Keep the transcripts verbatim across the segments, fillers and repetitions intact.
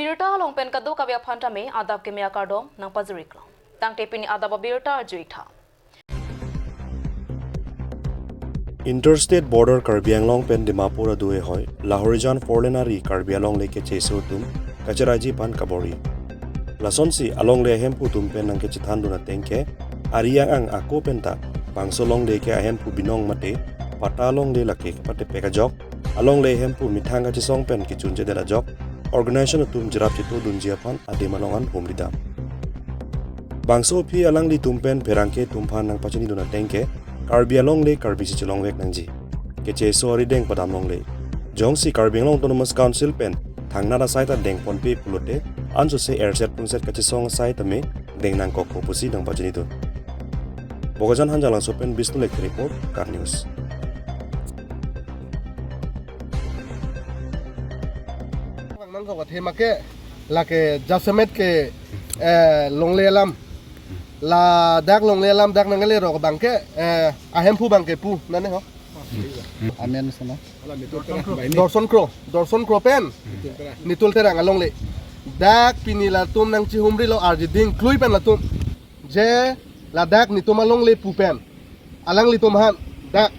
Birta along pen kadokave aphan tame adap keme akardom nangpajiriklo. Tangte pini adap abirta arju-ik tha. Interstate border Karbi Anglong pen Dimapur adu ehoi, Lahorijan four lane ari Karbi alongle kecheso atum kacheraiji aphan kabor-i. Lasonsi alongle ahemphu atum pen nangkechethandun ateng ke, ari ang-ang ako penta bangso alongle ke ahemphu binong mate patta alongle lake patepek ajok, alongle ahemphu methang kachesong pen kechunchedet ajok, organization atum cherap chetodunji aphan adim along an humridam. Bangso aphi alanglitum pen pherangke atum aphan nangpachinidun ateng ke, Karbi alongle Karbi si chelongvek nangji. Kecheso arideng padam longle. Jongsi Karbi Anglong Autonomous Council pen thangnat asai ta dengponpe pulote, ansose erset pungset kachesong asai tame deng nangkokpo pusi nangpachinidun. Bokajan Hanjanglangso pen Bishnu Lekhi report, Kar News. Nangkok athema ke lake jasemet ke, eh, longle alam. Ladak longle alam dak nangkele rok abang ke, eh, ahemphu abang ke pu nane ho. Amen sana. Dorson Kro, Dorson Kro pen Nitul Terang alongle. Dak pini latum nangchihumrilo arjiding klui pen latum. Je ladak netum alongle pu pen alanglitum aphan dak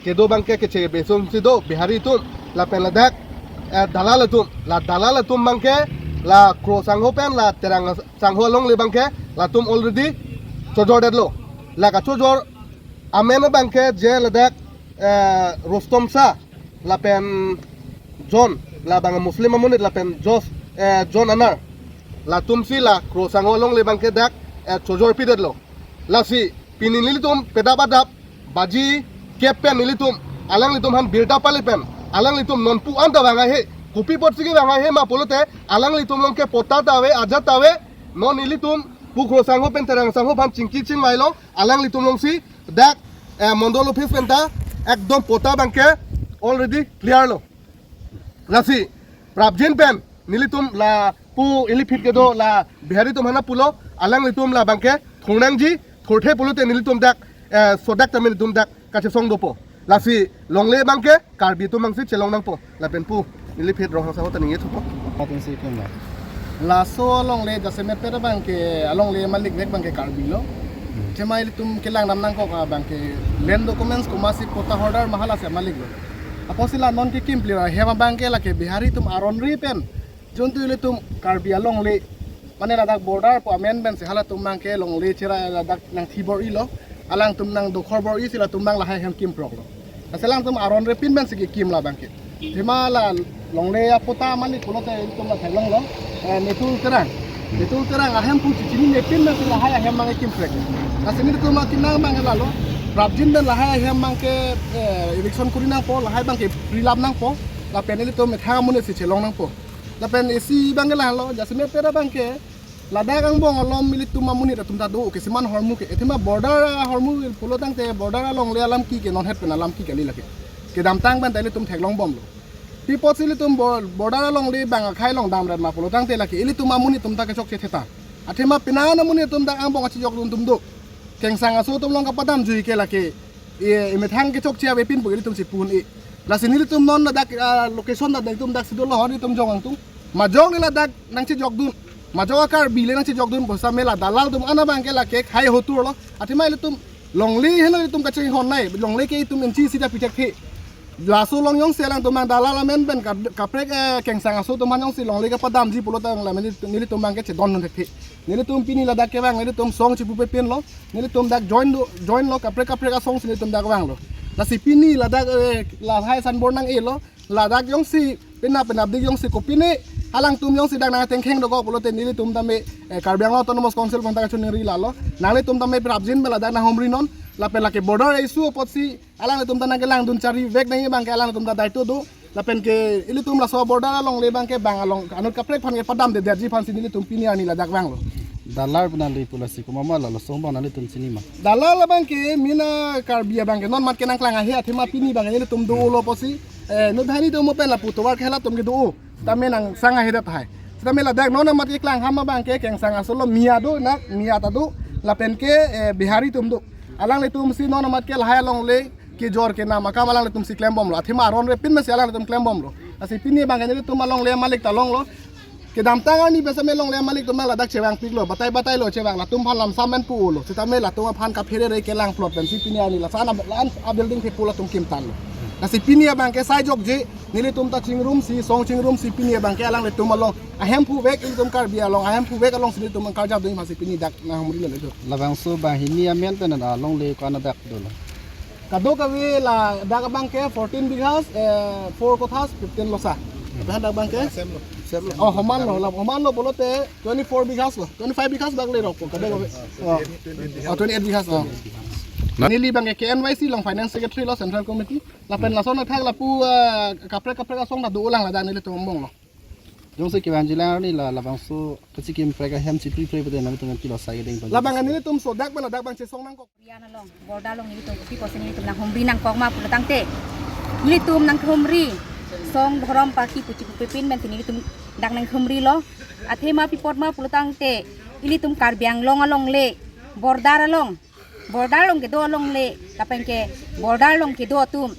kedo abang ke keche besong si do Bihari atum lapen ladak, eh, dalal atum, la dalal atum abang ke la Kro sangho pen la Terang sangho alongle abang ke latum already chojordetlo. La kachojor amen abang ke je ladak, eh, Rostom Shah lapen John, labang Muslim amonit lapen Jos, eh, John Anar. Latumsi la Kro sangho alongle abang ke dak, eh, chojorpidetlo. Lasi pini nelitum pedap adap baji kep pen nelitum alanglitum aphan birta pale pen alanglitum non pu anta vang ahe, kopi apotsi kevang ahe ma pulote alanglitum along ke patta ta ave, ajat ta ave. Non nelitum pu Kro sangho pen Terang sangho aphan chingki chingvailo, alanglitum alongsi dak, eh, mondol office penta ekdom patta abang ke already clear lo. Lasi prapjin pen nelitum lapu ili aphi kedo la Bihari atum aphan pulo, alanglitum labang ke thurnangji, thurthe pulote nelitum dak, eh, sodak tame nelitum dak kachesong dopo. Lasi longle abang ke Karbi atum abangsi chelong nangpo. Lapen pu ili aphi Ronghang sangho ta ningje thupo. Atum si kemla. Laso alongle jasemet pet abang ke alongle malikvek abang ke Karbi lo. Athema ilitum kelang dam nangkok abang ke land documents komatsi patta holder ma halasi maliklo. Apotsi la non kekim plir ahem abang ke lake Bihari atum aron ri pen jontu ilitum Karbi alongle, mane ladak border pu amen pensi halatum abang ke longle chera ladak nangthi bor-ilo, alangtum nangdokhor bor-isi latum abang lahai ahem kimproklo. Lasi alangtum aron ri pin pensi kekim labang ke. Athema la longle apatta malik pulote ilitum la theklonglo, eh, Nitul Terang. Nitul Terang ahemphu chechinine pin pensi lahai ahem abang ke kimprek. Lasi nelitum akinang abang ke lalo, prapjin pen lahai ahem abang ke, eh, eviction kori nangpo, lahai abang ke prilap nangpo, lapen ilitum methang amonit si chelong nangpo. Lapen isi abang ke lalo, jasemet pet abang ke, ladak angbong alom ilitum amonit atum ta do, kisiman ahormu ke, athema border ahormu pulo tangte border alongle alam ke ke non het pen alam ke kali lake. Kedamtang pen ta ilitum theklong bomlo. Pi apotsi ilitum bor-, border alongle abang akhei along damret ma pulo tangte lake ilitum amonit atum ta kechokche theta. Athema penang amonit atum ta angbong achijokdun atum do. Kengsang aso atum along kapadamjui ke lake, e, emethang kechokche ave pin pu ilitum si pu-un-e. Lasi nelitum non ladak, ah, location ta nelitum daksi dolo, ho nelitum jong angtung. Majok le ladak nangchijokdun. Majok a-Karbi le nangchijokdun, bosame la dalal atum an abang ke lake hai hotur lo. Athema ilitum longle henlo ilitum kachinghon nai, longle ke itum inchi sida pithekthe. Laso along jongsi alangtum abang dalal amen pen ka-, kaprek, eh, Kengsang aso atum aphan jongsi longle kapadamji pulo tangte la neli, nelitum abang ke chedondun thekthe. Nelitum pini ladak kevang, nelitum song chipupe pinlo, nelitum dak join do, join lo, kaprek kaprek asong si nelitum dak vanglo. Lasi pini ladak, eh, lahai sanbor nang-elo, ladak jongsi penap penapdik jongsi kopine, alangtum jongsi dak nangtengkheng dokok pulote nelitum tame, eh, Karbi Anglong Autonomous Council aphan ta kachiningri lalo. Nanglitum tame prapjin pen ladak nanghumri non, lapen lake border issue apotsi alanglitum ta nangkelangdun charivek nangji abang ke alanglitum ta daito do. Lapen ke ilitum laso border alongle abang ke bang along anut kaprek aphan kepadamdedetji aphansi nelitum pini arni ladak vanglo. Dalal pu nangli pu lasi komat ma la laso abang nanglitum chini ma? Dalal abang ke mina Karbi abang ke non mat ke nangklang ahe, athema pini abang ke nelitum dolo pusi, eh, inut hai ni do mo pen lapu tovar ke halatum ke do. Tame nangsang ahedet hai. Sitame ladak non mat keklang ham abang ke Kengsang aso lo Miya do, na Miya ta do, lapen ke, eh, Bihari atum do. Alanglitum si non mat ke lahai alongle kejor kenam akam alanglitum si klem bomlo. Athema aron ri pin pensi alanglitum klem bomlo. Lasi pini abang ke nelitum alongle malik ta longlo. Kedamtang arni pen sitame longle amalik atum ladak chevangpiklo, batai batai lo chevang, latum aphan lamsam pen pulo. Sitame latum aphan kaphere re kelang plot pensi pini arni laso an a, an a building thepo latum kimtan lo. Lasi pini abang ke sai jokje, nelitum ta chingrumsi, song chingrumsi pini abang ke alanglitum along ahem phuvek, ilitum Karbi along ahem phuvek alongsi nelitum karjap dun aphansi pini dak nanghumrilo nelitum. Labangso banghini amen pen alongle ko-an adak dolo? Kadokave ladak abang ke fourteen bighas, eh, four kothas, fifteen losa. Lapen dak abang ke? Same lo. Same lo. Oh, homan lo, la homan lo pulote twenty-four bighas lo, twenty-five bighas bak le rok ko, kadokave. Oh. Oh, twenty-eight bighas, oh. Na- Neli abang ke K N Y C along finance secretary lo, central committee. Lapen lason athak lapu, eh, kaprek kaprek asong ta dolang ladak nelitum angbong lo. Jongsi kevangjilang arni la, labangso kachikimprek ahem chipriprek pute nangtum pilo sai kedeng. Labang nelitum sodak pen ladak abang chesong nangkok. Rian along, border along nelitum kopi pusi nelitum nanghumri nangkok ma pulotangte, nelitum nanghumri, song dhorom party puchi pipin pen nelitum dak nanghumrilo. Athema pi apot ma pulotangte, ilitum Karbi Anglong alongle, border along, border along kedo alongle, lapen ke border along kedo atum,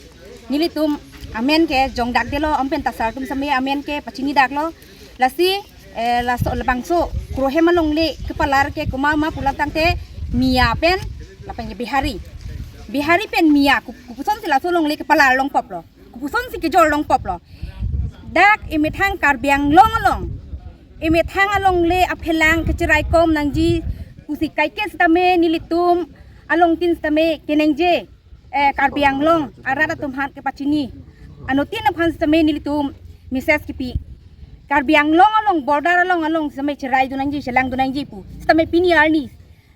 nelitum amen ke jongdakdelo, anpen ta sar atum sitame amen ke pachinidaklo. Lasi, eh, laso labangso Krohem alongle kepalar ke komat ma pulotangte, Miya pen lapen ke Bihari. Bihari pen Miya, ko-, kopusonsi laso alongle kepalar longpoplo, kopusonsi kejor longpoplo. Dak emethang Karbi Anglong along, emethang alongle aphelang kecheraikom nangji pusi kaike sitame nelitum alongtin sitame keningje, eh, Karbi Anglong arat atum aphan kepachini. Anuttin aphan sitame nelitum message kipi. Karbi Anglong along, border along along sitame cheraidun nangji, chelangdun nangji pu. Sitame pini arni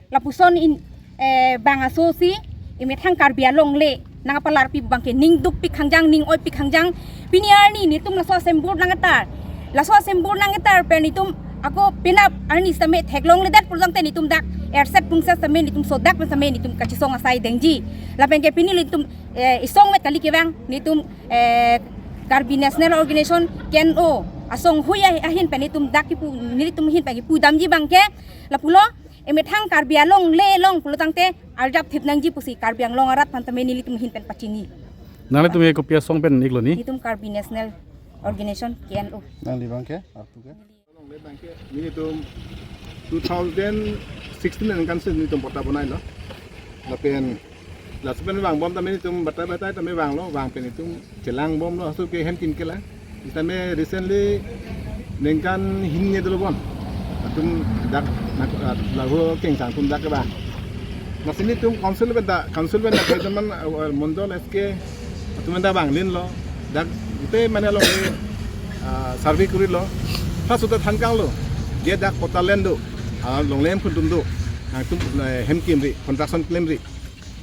lapuson in, eh, bang asosi emethang Karbi alongle nangpalarpi abang ke ning dukpik hangjang, ning oipik hangjang. Pini arni nelitum laso asembur nangketar, laso asembur nangketar pen nelitum ako penap arni sitame theklongledet pulotangte nelitum dak erset pungset sitame nelitum sodak pen sitame nelitum kachesong asai dengji. Lapen ke pini nelitum, eh, isongvet kali kevang, nelitum, eh, Karbi National Organization, K N O asonghui ahin pen nelitum dak kipu, nelitum ahin pen kipudamji abang ke lapulo, emethang Karbi alongle along pulotangte arjap thip nangji pusi Karbi Anglong arat aphan sitame nelitum ahin pen pachini. Nanglitum ke kopi asong pen iklo ni? Nelitum Karbi National Organization, K N O. Nangli abang ke, arpu ke? Nelitum two thousand sixteen aningkan si nelitum patta bonailo. Lapen laso pen vangbom tame nelitum batai batai tame vanglo, vang pen nelitum chelangbomlo, aso ke hem tin kelang. Sitame recently ningkan hini dolo bon atum dak nak, ah, laho kengsang atum dak kevang. Lasi nelitum council pen ta, council pen ta kaijaman, ah, mondol S K atum pen ta vanglinlo. Dak gute mane along, ah, survey korilo. First ta thankanglo, je dak patta land do, ah, longle hemphu atum do, nangtum, eh, hem kimri, construction klemri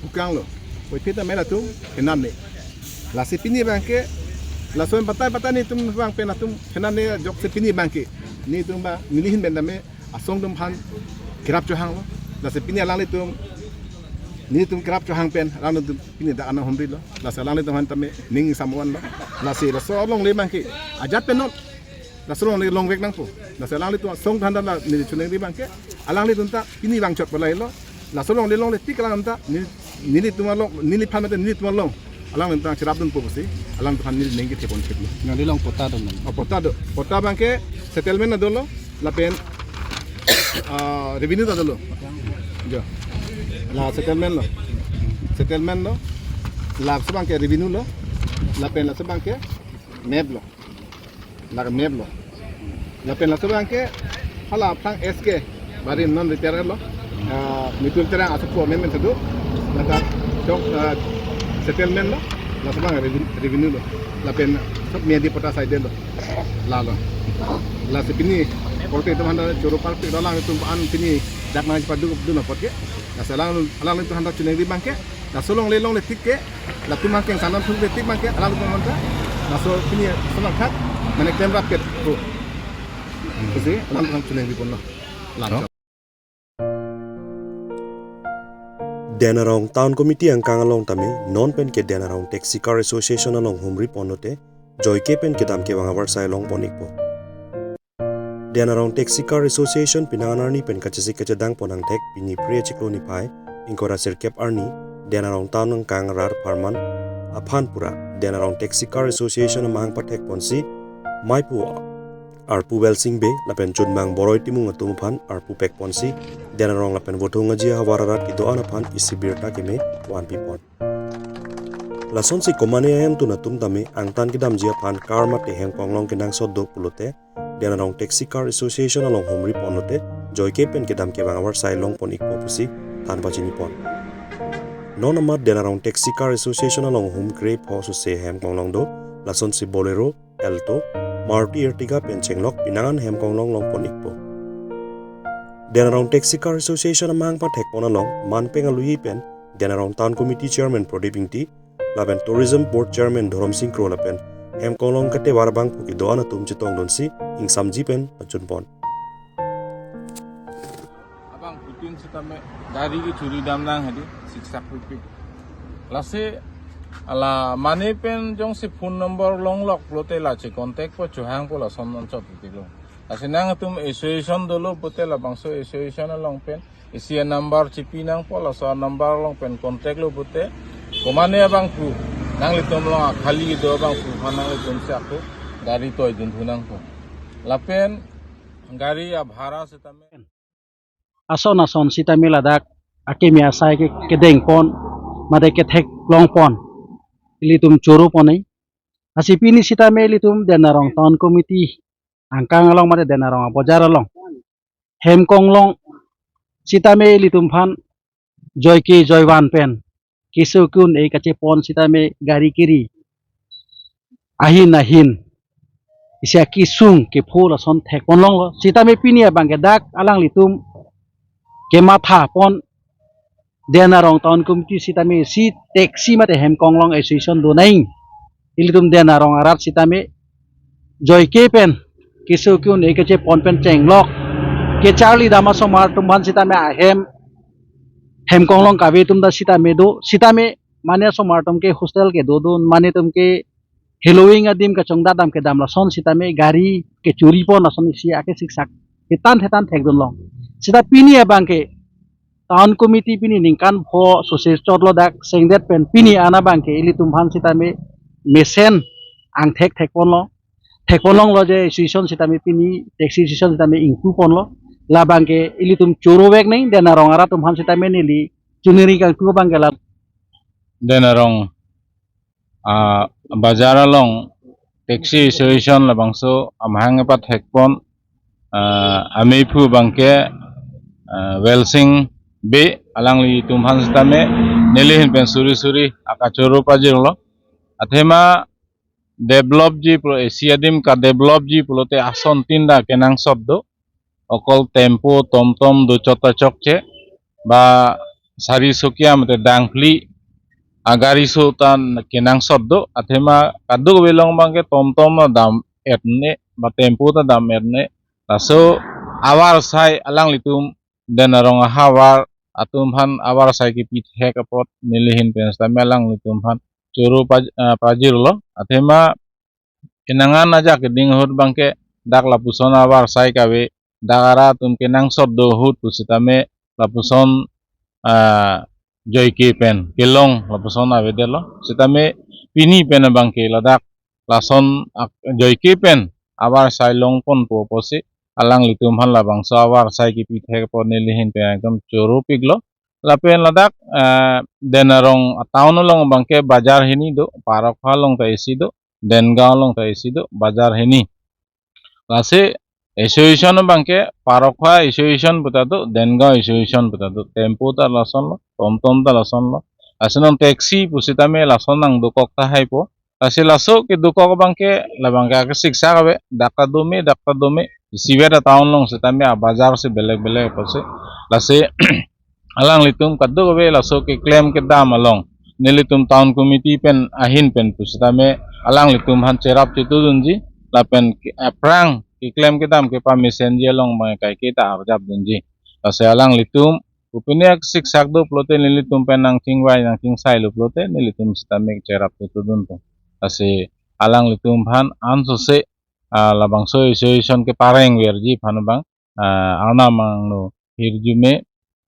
pu kanglo. Puvoiphit ta mela atum henam ne. Lasi pini abang ke, laso batai batai nelitum vang pen atum henam ne ajoksi pini abang ke, nelitum ba neli ahin pen tame asong atum aphan kerap chohanglo. Lasi pini alanglitum, nelitum kerap chohang pen alanglitum pini dak nanghumrilo. Lasi alanglitum aphan tame ning samwanlo. Lasi laso alongle abang ke ajat pen non laso alongle longvek nangpo. Lasi alanglitum asong atum aphan ta neli choningri abang ke, alanglitum ta pini vangchot palailo. Laso alongle longle tik alang ta neli, nelitum along, neliphan mate nelitum along alangtum ta cherapdunpo pusi alangtum aphan neli ning kethe ponthiplo. Nangli along patta do man? Oh, patta do. Patta abang ke settlement ta dolo, lapen, ah, revenue ta dolo. Jo. La settlement lo. Settlement lo. Laso abang ke revenue lo. Lapen laso abang ke map lo. La map lo. Lapen laso abang ke hala aphrang S K barim non retire lo. Ah, Mitul Terang aso aphu amendment ta do. Ladak chok, ah, settlement lo. Laso abang reven-, revenue lo. Lapen sok medi patta side lo. Lalo. Lasi pini korte atum aphan ta choro parpik alanglitum an pini dak nangpaduk dun apot ke. Lasi alang, alanglitum aphan ta choningri abang ke, laso alongle longle tik ke, latum akeng sanam thung tik abang ke, alanglitum aphan ta laso pini ason athak mane klemrappetpo pusi alanglitum aphan choningri ponlo. Lam. Denarong Town Committee angkang along tame non pen ke Denarong Taxi Car Association along humri ponlote joike pen kedam kevang avarsai longpon ikpo. Denarong Taxi Car Association penang anarni pen kachesik kachedang pon angthek pini Phre chiklo niphai ingkoi ra sirkep arni Denarong Town angkang rat apharman aphan pura Denarong Taxi Car Association amahang pathek ponsi maipu Arpu Welsing Bey lapen Chunmang Boroi Timung atum aphan arpu pekponsi, Den Arong lapen Vothung Aji ahavar arat kedo-an aphan isi birta keme vanpipon. Lasonsi komane ahemtun atum tame angtan kedamji aphan car mate hem konglong kenangsot do pulote, Den Arong Taxi Car Association along humri ponlote, joike pen kedam kevang avarsai longpon ikpo pusi than pachinipon. Non amat Den Arong Taxi Car Association along hum kre pho suse hem konglong do, lasonsi Bolero, Alto, Maruti Ertiga pen chenglok penang an hem konglong longpon ikpo. Den Arong Taxi Car Association amahang pathekpon along, manpeng alui pen, Den Arong Town Committee Chairman Prodip Ingti, lapen Tourism Board Chairman Dhorom Sing Kro lapen hem konglong katevar abangphu kedo-an atum chetongdunsi ingsamji pen pachunpon. Abangphutin sitame gari kechuri damnang hadi siksak pipik. Lasi ala mane pen jongsi phone number longlok pulote la checontact po, chohangpo, lason non chot pitilo. Lasi nangtum association dolo pulote labangso association along pen isi anumber chipinangpo, laso anumber along pen contact lo pulote, komane abangphu nanglitum along akhali kedo abangphu aphan nanglitumsi ako gari toidunthu nangpo. Lapen gari abhara sitame ason ason sitame ladak akeme asai ke kedengpon mate ketheklongpon ilitum choro pon-e. Lasi pini sitame ilitum Den Arong Town Committee angkang along mate Den Arong abojar along hem konglong sitame ilitum aphan joike joivan pen keso ke-un-e kachepon sitame gari keri ahin ahin isi akesung kepho lason thekpon longlo. Sitame pini abangke dak alanglitum kemathapon Den Arong Town Committee sitame isi taxi mate hem konglong association donang. Ilitum Den Arong arat sitame joike pen keso ke-un-e kachepon pen chenglok kecharli dam asomar atum aphan sitame ahem hem konglong kave atum ta sitame do, sitame mane asomar atum ke hostel kedodun, mane atum ke heloving adim kachongdat dam kedam lason sitame gari kechuri pon lason isi akesiksak thetan thetan thekdunlong. Sita pini abangke Town Committee pini ningkan pho sose chotlo dak sengdet pen pini an abangke ilitum aphan sitame mesen angthek thekponlo. Thekponlonglo je association sitame pini taxi association sitame ingpuponlo. Labangke ilitum choro vek nang, Den Arong arat atum aphan sitame neli chuniri kangtu abangke la. Den Arong ah, bajar along taxi association labangso amahang pathekpon, ah, amephu abangke, ah, Welsing Bey, alanglitum aphan sitame neli ahin pen suri suri akachoro pajirlo. Athema develop ji pulo, isi adim kadevelop ji pulote ason tin ta kenangsot do. Okol tempo, tomtom do chot ta chokche, ba sari sokya mate dangphli agari so ta kenangsot do. Athema kadokave along abangke tomtom ta dam-et ne, ba tempo ta dam-et ne. Laso avarsai alanglitum Den Arong ahavar atum aphan avarsai kepithek apot neli ahin pen sitame alanglitum aphan choro paj-, ah, pajirlo. Athema kenangan ajak keding ahut abangke dak lapuson avarsai kave, dak arat atum kenangsot do ahut pusitame lapuson, ah, joike pen kelong lapuson avedetlo. Sitame pini pen abangke ladak lason ak-, joike pen avarsai longponpo pusi alanglitum aphan labangso avarsai kepithek apot neli ahin pen ekdom choro piklo. Lapen ladak, eh, Den Arong town along abangke bajar hini do, Parokpha along ta isi do, Dengaon along ta isi do, bajar hini. Lasi association abangke Parokpha association puta do, Dengaon association puta do, tempo ta lasonlo, tomtom ta lasonlo. Lasi non taxi pusitame lason nangdokok tahai po. Lasi laso kedokok abangke labangke akesiksak ave, dak ta dome, dak ta dome. Isivet atown along sitame abajar si belek belek apotsi. Lasi alanglitum kadokave laso keklem kedam along nelitum town committee pen ahin pen pusitame alanglitum aphan cherap chetudunji, lapen ke-, aphrang keklem kedam kepamesenji along abang kaike ta arjapdunji. Lasi alanglitum kopine akesiksak do pulote nelitum pen nangchingvai nangchingsailo pulote nelitum sitame cherap chetudunpo. Lasi alanglitum aphan ansose, ah, labangso association keparengverji aphan abang, ah, Arnam angno hirjume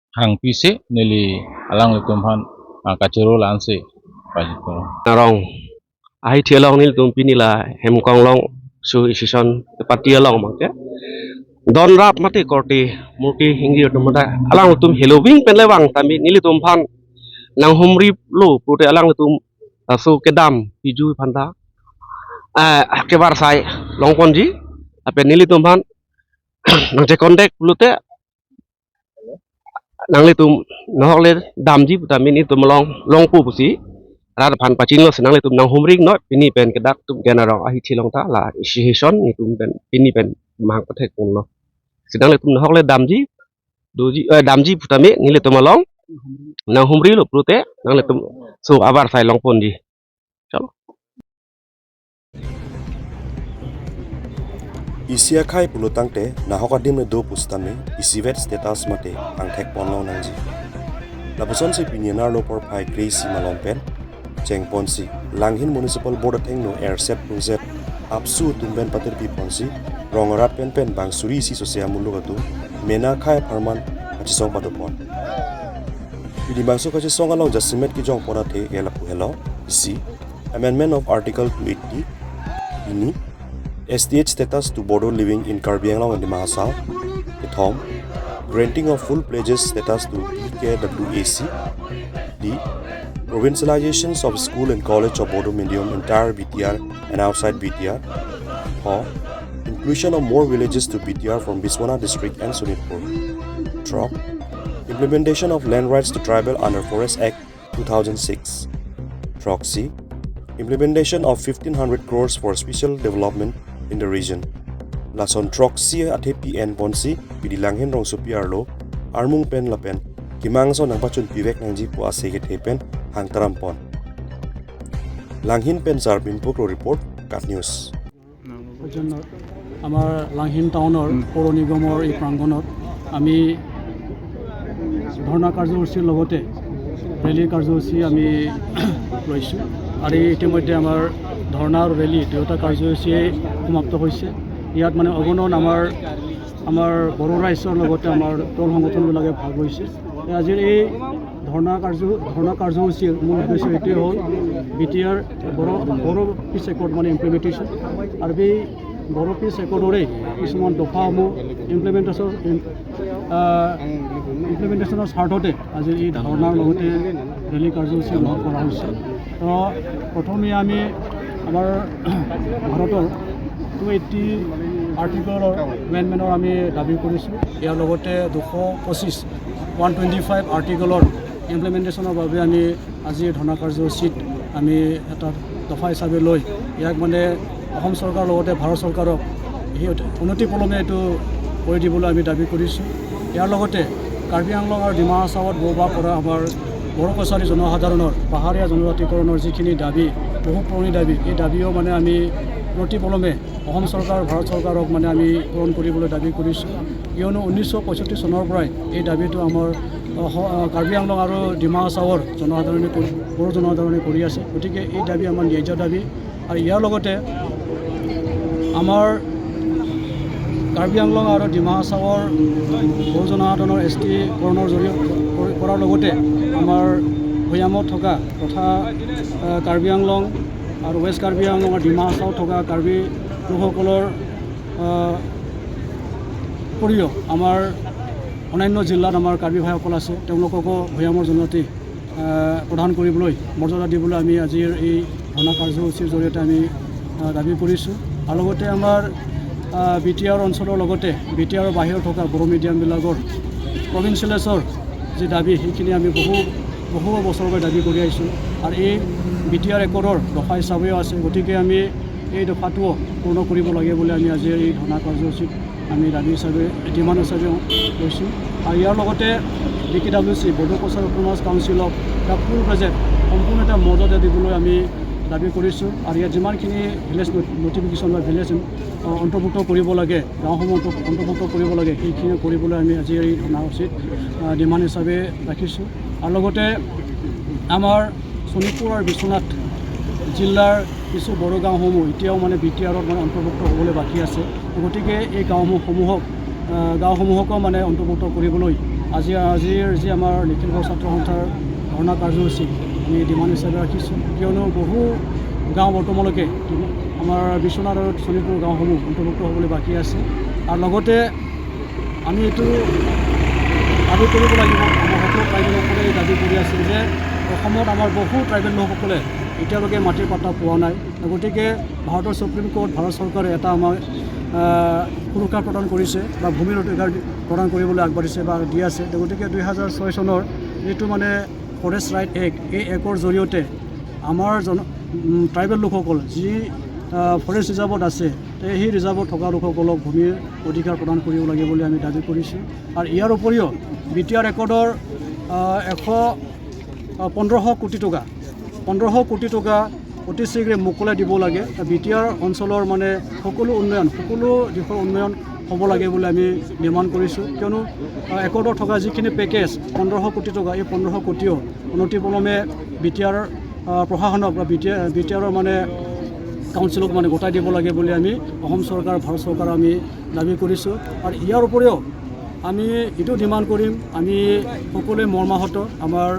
hangpisi neli alanglitum aphan, ah, kachoro la-ansi pajirpo. Den Arong ahithi along nelitum pini la hem konglong Association party along abangke don rap mate korte murti hingjir atum mate alangtum heloving pen le vang tame nelitum aphan nanghumri lo pute alangtum laso kedam piju aphanta, eh, kevarsai longponji, lapen nelitum aphan nangche contact pulote nanglitum nahok le damji pu tame nelitum along longpo pusi rat aphan pachinilo si nanglitum nanghumri noi, pini pen ke dak atum ke arong ahithi along ta la association nelitum pen pini pen mahang pathek ponlo. Si nanglitum nahok le damji doji, eh, damji pu tame nelitum along nanghumri lo pulote nanglitum so avarsai longponji. Chalo. Isi akhei pulo tangte nahok adim le do pusitame isivet status mate angthek ponlong nangji. Lapuson si pini anerlo porphai kre-isi malom pen chengponsi Langhin Municipal Board athengno erset pungset AAPSU atum pen patirpi ponsi rong arat pen pen bang suri isi sose amuluk atum mena akhei apharman kachesong padopon. Pini bangso kachesong along jasemet kejongpon athe ke lapu helo: isi, Amendment of Article two eighty, bini, S T H status to Bodo living in Karbi Anglong and Dima Hasao. Kethom, granting of full-fledged status to B K W A C. D, provincializations of school and college of Bodo medium, entire B T R and outside B T R. Ho, inclusion of more villages to B T R from Biswanath district and Sonitpur. Throk, implementation of land rights to tribal under Forest Act two thousand six. Throksi, implementation of fifteen hundred crores for special development in the region. Lason throksi athepi enponsi pini Langhin rongsopi arlo armung pen lapen kemang ason nangpachun pivek nangji pu ase kethe pen hangtarampon. Langhin pen Sarbin Pukro report, KAT News. পৰ্যন্ত আমাৰ লাংহিন টাউনৰ পৌৰ নিগমৰ এই প্ৰাংগণত আমি ধৰ্ণা কাৰ্যসূচীৰ লগতে ৰেলী কাৰ্যসূচী আমি লৈছোঁ। আৰু এই ইতিমধ্যে আমাৰ ধৰ্ণা আৰু ৰেলী দুয়োটা কাৰ্যসূচীয়ে সমাপ্ত হৈছে। ইয়াত মানে অগণন আমাৰ, আমাৰ বড়ো ৰাইজৰ লগতে আমাৰ দল সংগঠনবিলাকে ভাগ লৈছে। আজিৰ এই ধৰ্ণা কাৰ্য, ধৰ্ণা কাৰ্যসূচীৰ মূল উদ্দেশ্য এইটোৱে হ'ল বি টি আৰ বড়ো, বড়ো পিচ একৰ্ড মানে ইমপ্লিমেণ্টেশ্যন। আৰু এই বড়ো পিচ একৰ্ডৰে কিছুমান দফাসমূহ ইমপ্লিমেণ্টেশ্যন, ইম-, আহ, ইমপ্লিমেণ্টেশ্যনৰ স্বাৰ্থতে আজি এই ধৰ্ণাৰ লগতে ৰেলী কাৰ্যসূচী গ্ৰহণ কৰা হৈছে। তো প্ৰথমে আমি আমাৰ ভাৰতৰ টু এইটি আৰ্টিকলৰ এমেণ্ডমেণ্টৰ আমি দাবী কৰিছোঁ। ইয়াৰ লগতে দুশ পঁচিছ, ওৱান টুৱেণ্টি ফাইভ আৰ্টিকলৰ ইমপ্লিমেণ্টেশ্যনৰ বাবে আমি আজি ধৰ্ণা কাৰ্যসূচীত আমি এটা দফা হিচাপে লৈ ইয়াক মানে অসম চৰকাৰৰ লগতে ভাৰত চৰকাৰক সেই অতি-, অনতিপলমে এইটো কৰি দিবলৈ আমি দাবী কৰিছোঁ। ইয়াৰ লগতে কাৰ্বি আংলং আৰু ডিমা হাছাওত বসবাস কৰা আমাৰ বড়ো কছাৰী জনসাধাৰণৰ, পাহাৰীয়া জনজাতিকৰণৰ যিখিনি দাবী, বহু পুৰণি দাবী, এই দাবীও মানে আমি অনতিপলমে অসম চৰকাৰ, ভাৰত চৰকাৰক মানে আমি পূৰণ কৰিবলৈ দাবী কৰিছোঁ। কিয়নো ঊনৈছশ পঁয়ষষ্ঠি চনৰ পৰাই এই দাবীটো আমাৰ, আহ, হ-, আহ, কাৰ্বি আংলং আৰু ডিমা হাছাওৰ জনসাধাৰণে কৰি, বড়ো জনসাধাৰণে কৰি আছে। গতিকে এই দাবী আমাৰ ন্যায্য দাবী। আৰু ইয়াৰ লগতে আমাৰ কাৰ্বি আংলং আৰু ডিমা হাছাওৰ বড়ো জনসাধাৰণৰ এছ টি কৰণৰ জৰিয়তে কৰি, কৰাৰ লগতে আমাৰ ভৈয়ামত থকা তথা, আহ, কাৰ্বি আংলং আৰু ৱেষ্ট কাৰ্বি আংলং আৰু ডিমা হাছাওত থকা কাৰ্বি লোকসকলৰ, আহ, উপৰিও আমাৰ অন্যান্য জিলাত আমাৰ কাৰ্বি ভাইসকল আছে, তেওঁলোককো ভৈয়ামৰ জনজাতি, আহ, প্ৰদান কৰিবলৈ, মৰ্যাদা দিবলৈ আমি আজিৰ এই ধৰ্ণা কাৰ্যসূচীৰ জৰিয়তে আমি, আহ, দাবী কৰিছোঁ। আৰু লগতে আমাৰ, আহ, বি টি আৰ অঞ্চলৰ লগতে বি টি আৰৰ বাহিৰত থকা বড়ো মিডিয়ামবিলাকৰ প্ৰভিন্সিয়েলাইজৰ যি দাবী, সেইখিনি আমি বহু, বহু বছৰৰ পৰা দাবী কৰি আহিছোঁ। আৰু এই বি টি আৰ একৰ্ডৰ দফা হিচাপেও আছে। গতিকে আমি এই দফাটোও পূৰ্ণ কৰিব লাগে বুলি আমি আজি এই ধৰ্ণা কাৰ্যসূচীত আমি দাবী হিচাপে, ডিমাণ্ড হিচাপে লৈছোঁ। আৰু ইয়াৰ লগতে বি কে ডাব্লিউ চি, বড়ো কালচাৰেল অট'নমাছ কাউন্সিলক এটা ফুল ফ্লেজেড, সম্পূৰ্ণ এটা মৰ্যাদা দিবলৈ আমি দাবী কৰিছোঁ। আৰু ইয়াত যিমানখিনি ভিলেজ নট-, নটিফিকেশ্যন বা ভিলেজ, আহ, অন্তৰ্ভুক্ত কৰিব লাগে, গাঁওসমূহ অন্ত-, অন্তৰ্ভুক্ত কৰিব লাগে, সেইখিনি কৰিবলৈ আমি আজি এই ধৰ্ণা কাৰ্যসূচীত, আহ, ডিমাণ্ড হিচাপে ৰাখিছোঁ। আৰু লগতে আমাৰ শোণিতপুৰ আৰু বিশ্বনাথ জিলাৰ কিছু বড়ো গাঁওসমূহ এতিয়াও মানে বি টি আৰত মানে অন্তৰ্ভুক্ত হ'বলৈ বাকী আছে। গতিকে এই গাঁওসমূহ-, সমূহক, আহ, গাঁওসমূহকো মানে অন্তৰ্ভুক্ত কৰিবলৈ আজি, আজিৰ যি আমাৰ নিখিল বড়ো ছাত্ৰ সন্থাৰ ধৰ্ণা কাৰ্যসূচী আমি ডিমাণ্ড হিচাপে ৰাখিছোঁ। কিয়নো বহু গাঁও বৰ্তমানলৈকে আমাৰ বিশ্বনাথ আৰু শোণিতপুৰ গাঁওসমূহ অন্তৰ্ভুক্ত হ'বলৈ বাকী আছে। আৰু লগতে আমি এইটো দাবী কৰিব লাগিব, আমাৰ সকলো ট্ৰাইবেলসকলে এই দাবী কৰি আছে যে অসমত আমাৰ বহু ট্ৰাইবেল লোকসকলে এতিয়ালৈকে মাটিৰ পাট্টা পোৱা নাই। গতিকে ভাৰতৰ ছুপ্ৰিম কোৰ্ট, ভাৰত চৰকাৰে এটা আমাৰ, আহ, সুৰক্ষা প্ৰদান কৰিছে বা ভূমিৰ অধিকাৰ প্ৰদান কৰিবলৈ আগবাঢ়িছে বা দি আছে। গতিকে দুই হাজাৰ ছয় চনৰ যিটো মানে ফৰেষ্ট ৰাইট এক্ট, এই এক্টৰ জৰিয়তে আমাৰ জন উম, ট্ৰাইবেল লোকসকল যি, আহ, ফৰেষ্ট ৰিজাৰ্ভত আছে, তে সেই ৰিজাৰ্ভত থকা লোকসকলক ভূমিৰ অধিকাৰ প্ৰদান কৰিব লাগে বুলি আমি দাবী কৰিছোঁ। আৰু ইয়াৰ উপৰিও বি টি আৰ ৰেকৰ্ডৰ, আহ, এশ, আহ, পোন্ধৰশ কোটি টকা, পোন্ধৰশ কোটি টকা অতি শীঘ্ৰে মোকলাই দিব লাগে। বি টি আৰ অঞ্চলৰ মানে সকলো উন্নয়ন, সকলো দিশৰ উন্নয়ন হ'ব লাগে বুলি আমি ডিমাণ্ড কৰিছোঁ। কিয়নো, আহ, ৰেকৰ্ডত থকা যিখিনি পেকেজ পোন্ধৰশ কোটি টকা, এই পোন্ধৰশ কোটিও অনতিপলমে বি টি আৰ, আহ, প্ৰশাসনক বা বি টি আৰ, বি টি আৰৰ মানে কাউন্সিলক মানে গতাই দিব লাগে বুলি আমি অসম চৰকাৰ, ভাৰত চৰকাৰক আমি দাবী কৰিছোঁ। আৰু ইয়াৰ উপৰিও আমি এইটো ডিমাণ্ড কৰিম, আমি সকলোৱে মৰ্মাহত, আমাৰ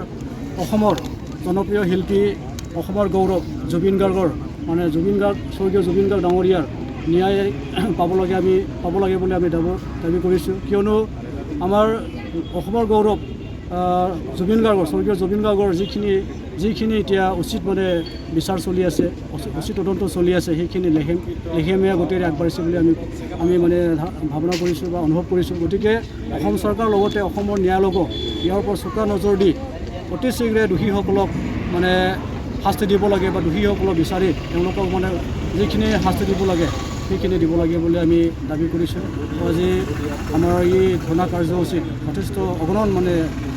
অসমৰ জনপ্ৰিয় শিল্পী, অসমৰ গৌৰৱ জুবিন গাৰ্গৰ, মানে জুবিন গাৰ্গ, স্বৰ্গীয় জুবিন গাৰ্গ ডাঙৰীয়াৰ ন্যায় পাব লাগে, আমি পাব লাগে বুলি আমি দাবী, দাবী কৰিছোঁ। কিয়নো আমাৰ অসমৰ গৌৰৱ, আহ, জুবিন গাৰ্গৰ, স্বৰ্গীয় জুবিন গাৰ্গৰ যিখিনি, যিখিনি এতিয়া উচিত মানে বিচাৰ চলি আছে, উচিত, উচিত তদন্ত চলি আছে, সেইখিনি লেহেম, লেহেমীয়া গতিৰে আগবাঢ়িছে বুলি আমি, আমি মানে ধা-, ভাৱনা কৰিছোঁ বা অনুভৱ কৰিছোঁ। গতিকে অসম চৰকাৰৰ লগতে অসমৰ ন্যায়ালয়কো ইয়াৰ ওপৰত চোকা নজৰ দি অতি শীঘ্ৰে দোষীসকলক মানে শাস্তি দিব লাগে বা দোষীসকলক বিচাৰি তেওঁলোকক মানে যিখিনি শাস্তি দিব লাগে, সেইখিনি দিব লাগে বুলি আমি দাবী কৰিছোঁ। আজি আমাৰ এই ধৰ্ণা কাৰ্যসূচীত যথেষ্ট অগণন মানে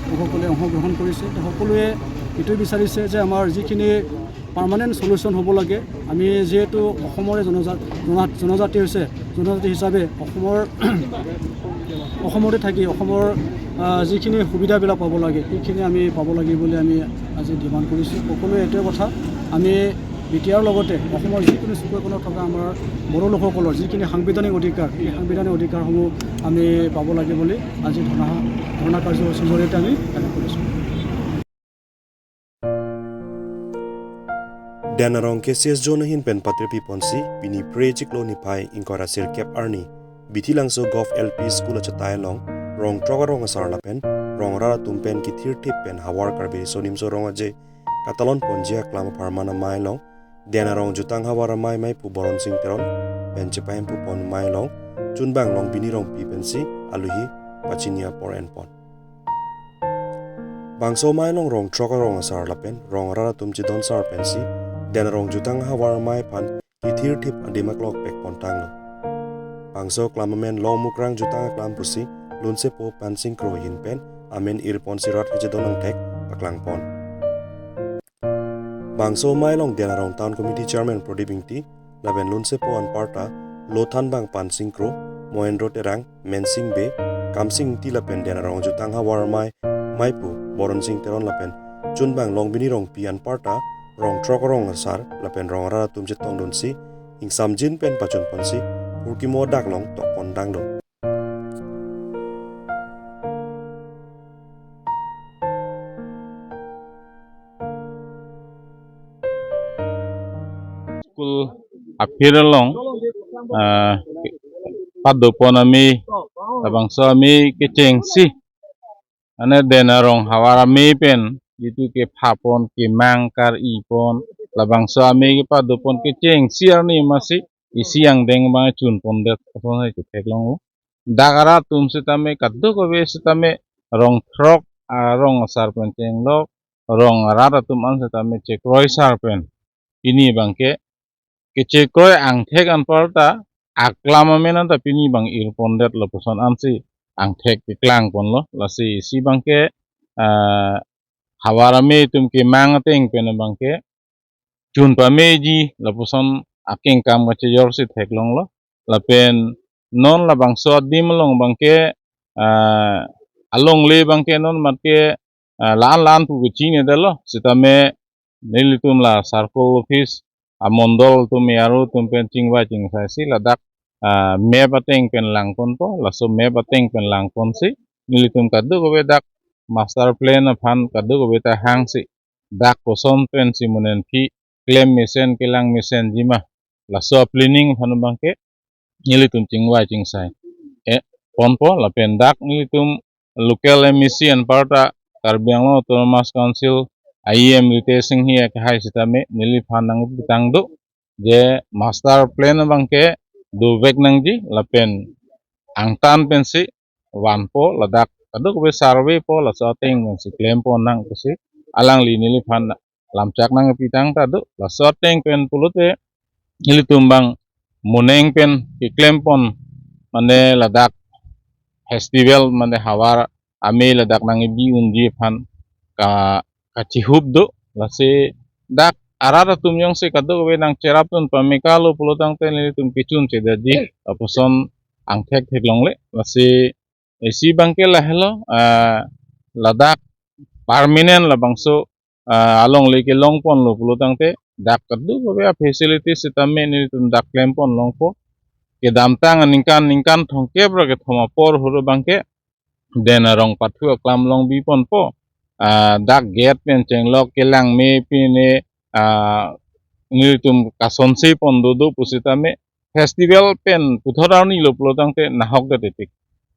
লোকসকলে অংশগ্ৰহণ কৰিছে। তো সকলোৱে এইটোৱে বিচাৰিছে যে আমাৰ যিখিনি পাৰ্মানেণ্ট চলিউশ্যন হ'ব লাগে, আমি যিহেতু অসমৰে জনজা-, জনা-, জনজাতি হৈছে, জনজাতি হিচাপে অসমৰ, অসমতে থাকি অসমৰ, আহ, যিখিনি সুবিধাবিলাক পাব লাগে, সেইখিনি আমি পাব লাগে বুলি আমি আজি ডিমাণ্ড কৰিছোঁ। সকলোৱে এইটোৱে কথা, আমি বি টি আৰৰ লগতে অসমৰ যিকোনো চুককোণত থকা আমাৰ বড়ো লোকসকলৰ যিখিনি সাংবিধানিক অধিকাৰ, এই সাংবিধানিক অধিকাৰসমূহ আমি পাব লাগে বুলি আজি ধৰ্ণা, ধৰ্ণা কাৰ্যসূচীৰ জৰিয়তে আমি দাবী কৰিছোঁ। Denarong K C S Zone ahin pen patirpi ponsi pini Phre chiklo niphai ingkoi ra sirkep arni Bithilangso Govt L P School achetai along rong throk arong asar lapen rong arat atum pen kithirthip pen Havar Karbi Riso Nimso Rong Aje katalon ponji aklam apharman amei along Denarong Jutang Havar Amei Meiphu Boronsing Teron pen chepahemphu pon amei along chunbang Longbini Rongpi pensi aluhi pachini apor enpon. Bangso amei along rong throk arong asar lapen rong arat atum chedon sar pensi Denarong Jutang Havar Amei aphan kithirthip adim aklok pek pontanglo. Bangso aklam amen Longmukrang Jutang Aklam pusi lunsepo Pansing Kro ahin pen amen irponsi rat kachedon angthek paklang pon. Bangso amei along Denarong Town Committee Chairman Prodip Ingti lapen lunsepo anparta Lothanbang Pansing Kro, Mohendro Terang, Mensing Bey, Kamsing Ingti lapen Denarong Jutang Havar Amei Meiphu Boronsing Teron lapen chunbang Longbini Rongpi anparta rong throk arong asar lapen rong arat atum chetongdunsi ingsamjin pen pachun ponsi phurkimo adak along tok pontanglo. School aphir along, ah, padopon amei, labangso amei kechengsi, ane Denarong Havar Amei pen jitu kepha pon, kemang kar-i pon, labangso amei kepadopon kechengsi arni masi isi angdeng abang chun pondet ason hai chetheklonglo. Dak arat atum sitame kadokave sitame rong throk arong asar pen chenglok, rong arat atum an sitame chekroi sar pen pini abangke kechekroi angthek anparta aklam amen anta pini abang irpondet lapuson ansi angthek keklang ponlo. Lasi isi abangke, ah, Havar Amei atum kemang ateng pen abangke chun pameji lapuson akengkam kachejorsi theklonglo. Lapen non labangso adim along abangke, ah, alongle abangke non matke, ah, la-an la-an pu kachinine detlo. Sitame nelitum la circle office, amondol atum, A R O atum pen chingvai chingsaisi ladak, ah, map ateng pen lang ponpo, laso map ateng pen lang ponsi nelitum kadokave dak master plan aphan kadokave ta hangsi dak koson pensi mo-enphi, klem mesen kelang mesenji ma, laso planning aphan abangke nelitum chingvai chingsai, eh, ponpo. Lapen dak nelitum local M A C anparta Karbi Anglong Autonomous Council E M Ritesh Enghi akehai sitame neliphan nangpitang do, je master plan abangke dovek nangji lapen angtan pensi vanpo, ladak kadokave survey po, laso ateng pensi klempon nang pusi alangli neliphan lamchak nangpitang ta do. Laso ateng pen pulote nelitum bang moneng pen keklempon, mane ladak festival, mane Havar Amei ladak nangkebi unji aphan ka, kachihup do. Lasi dak arat atum jongsi kadokave nangcherapdun pame kalo pulotangte nelitum kechun chedetji lapuson angthek theklongle. Lasi isi abangke lahelo, ah, ladak permanent labangso, ah, alongle kelongponlo pulotangte dak kadokave a-facility sitame nelitum dak klempon longpo. Kedamtang aningkan, ningkan thomkep ra kethom apor huro abangke Den Arong pathu aklam long biponpo. Ah, dak gate pen chenglok kelang me pine, ah, nelitum kasonse pon dodo pusitame festival pen puthot arnilo pulotangte nahokdet titik.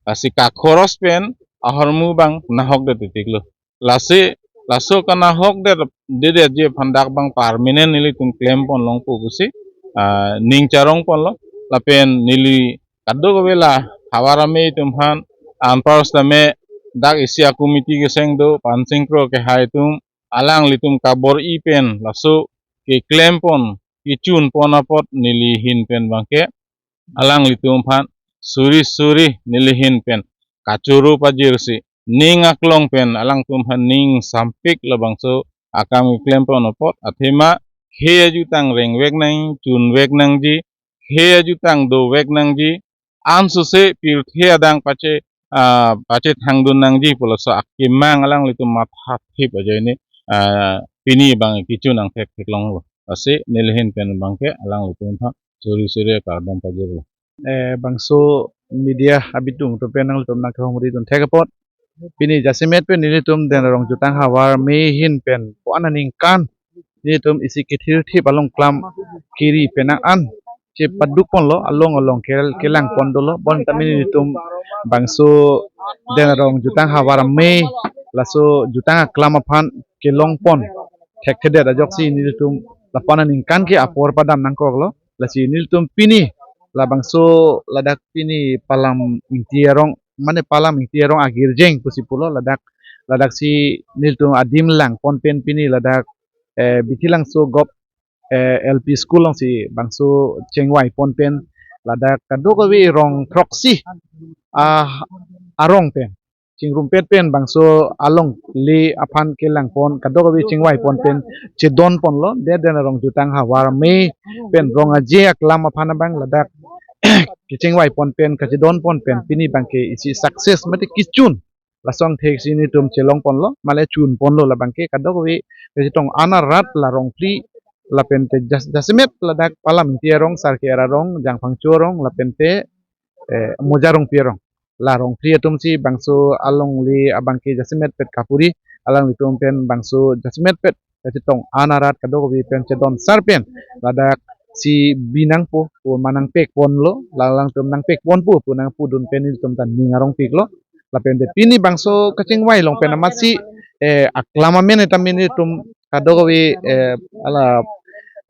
Lasi kakhoros pen ahormu bang nahokdet titiklo. Lasi laso kanahokdet, dedetji aphan dak bang permanent nelitum klempon longpo pusi, ah, ning charongponlo. Lapen neli kadokave la Havar Amei atum aphan anpar sitame dak isi a-committee keseng do, Pansing Kro akehai atum, alanglitum kabor-i pen laso keklempon kechunpon apot neli ahin pen abangke alanglitum aphan suri suri neli ahin pen kachoro pajirsi ning aklong pen alangtum aphan ning sampik labangso akam keklempon apot, athema khei ajutang rengvek nang, chunvek nangji, khei ajutang dovek nangji, ansose pirthe adang pache, ah, pachethangdun nangji pu laso akemang alanglitum mathathip ajoine, ah, pini bang kechun angthek theklonglo. Lasi neli ahin pen abangke alanglitum aphan suri suri kardom pajirlo. Eh, bangso media abitung atum pen nanglitum nangkehongri dun thek apot, pini jasemet pen nelitum Den Arong Jutang Havar Amei ahin pen ko-an aningkan nelitum isi kethirthip along klam kiri penang an chepadukponlo, along along kel-, kelangpon dolo. Bonta nelitum bangso Den Arong Jutang Havar Amei laso jutang aklam aphan kelongpon thekthedet ajoksi nelitum lapu-an aningkan ke apor padam nangkoklo. Lasi nelitum pini labangso ladak pini Palam Ingti Arong, mane Palam Ingti Arong agirjeng pusi pulo, ladak, ladaksi nelitum adim langpon pen pini ladak, eh, Bithilangso Gov, eh, L P School alongsi bangso chingvaipon pen ladak kadokave rong throksi, ah, arong pen chingrumpet pen bangso alongle aphan kelangpon, kadokave chingvaipon pen chedonponlo. De Den Arong Jutang Havar Amei pen Rong Aje aklam aphan abang ladak kechingvaipon pen kachedonpon pen pini abangke isi success mate kechun laso angthek si nelitum chelongponlo, male chunponlo. Labangke kadokave kachetong an arat la Rongphli lapente jas-, jasemet ladak Palam Ingti Arong, Sarke Arong, Jangphangcho Arong lapente, eh, Moja Rongpi Arong, la Rongphli atumsi bangso alongle abangke jasemet pet kapuri, alanglitum pen bangso jasemet pet kachetong an arat kadokave pen chedon sar pen ladaksi bi nangpo pu ma nangpekponlo, la alangtum nangpekponpo pu nangpudun pen nelitum ta ning arongpiklo. Lapente pini bangso kachingvai along pen amatsi, eh, aklam amen eta nelitum kadokave, eh, ala,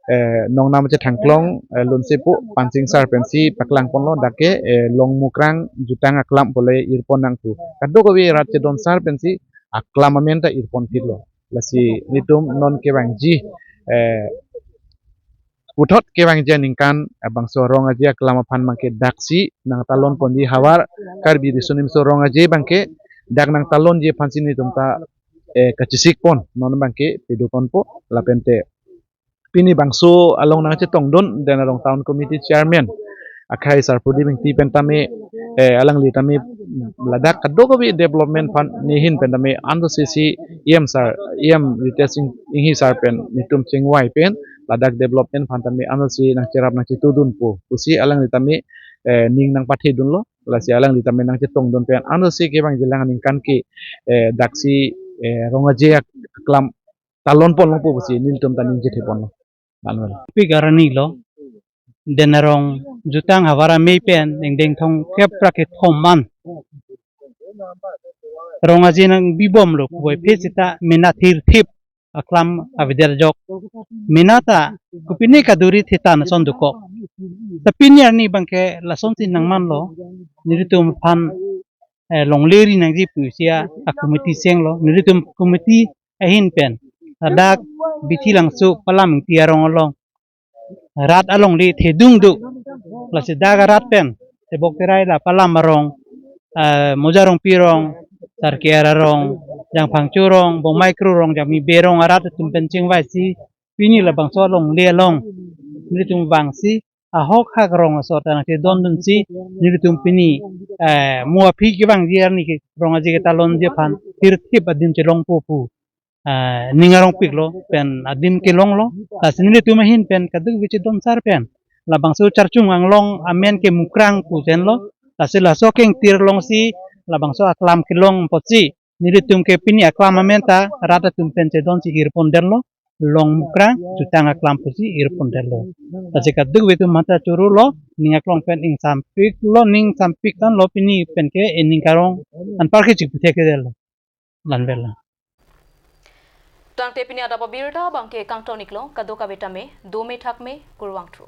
eh, nongnam chethangklong, eh, lunsepo Pansing sar pensi paklangponlo, dak ke, eh, Longmukrang jutang aklam pule irpon nangpu. Kadokave rat chedon sar pensi aklam amen ta irpon phitlo. Lasi nelitum non kevangji, eh, puthot kevangji aningkan, eh, bangso Rong Aje aklam aphan abangke daksi nangtalonponji, Havar Karbi Riso Nimso Rong Aje abangke dak nangtalonji aphansi nelitum ta, eh, kachesikpon, non abangke pedukponpo. Lapente pini bangso along nangchetongdun Den Arong Town Committee Chairman akhai Sar Prodip Ingti pen tame, eh, alangli tame ladak kadokave development aphan ne ahin pen tame ansose si E M sar, E M Ritesh Enghi sar pen nelitum chingvai pen ladak development aphan tame ansose nangcherap nangchetudunpo pusi alangli tame, eh, ning nangpathedunlo. Lasi alangli tame nangchetongdun pen ansose kevangjilang aningkan ke, eh, daksi, eh, Rong Aje aklam talonponlongpo pusi nelitum ta ning chetheponlo. Pik arni lo, Denarong jutang havar amei pen ingdeng thomkep ra kethom an rong aje nangbibomlo puvoiphit seta mena thirthip aklam avedet ajok. Mena ta kopine kaduri thetan ason dokok. Ta pini arni abangke lasonsi nangmanlo, nelitum aphan eh, longle ri nangji pusi a, a committee senglo, nelitum committee ahin pen ladak Bithi Langso Palam Ingti arong along rat alongle thedung do. Lasi dak arat pen Tebok Terai la Palam arong, eh, Moja Rongpi arong, Sarkiar arong, Jangphangcho arong, Bongmai Kro arong, Jangmibe arong arat atum pen chingvaisi pini labangso alongle along nelitum vangsi ahok hak rong asor ta nangchedondunsi nelitum pini, eh, mo aphi kevangji arni ke rong aje ketalonji aphan thirthip adim chelongpo pu, eh, ning arongpiklo pen adim kelonglo. Lasi nelitum ahin pen kadokave chedon sar pen labangso Charchung Anglong amen ke Mukrang pu chenlo. Lasi laso kengtir alongsi labangso aklam kelong apotsi nelitum ke pini aklam amen ta rat atum pen chedonsi irpondetlo, Long Mukrang jutang aklam pusi irpondetlo. Lasi kadokave atum mata chorolo, ning aklong pen ingsampiklo, ning sampik anlo pini pen ke ining karong anpar ke chikpethekdetlo. Lanvetlo. Tangte pini adap abirta abangke kangton-iklo, kadokave tame dome thakme, kurvangthu.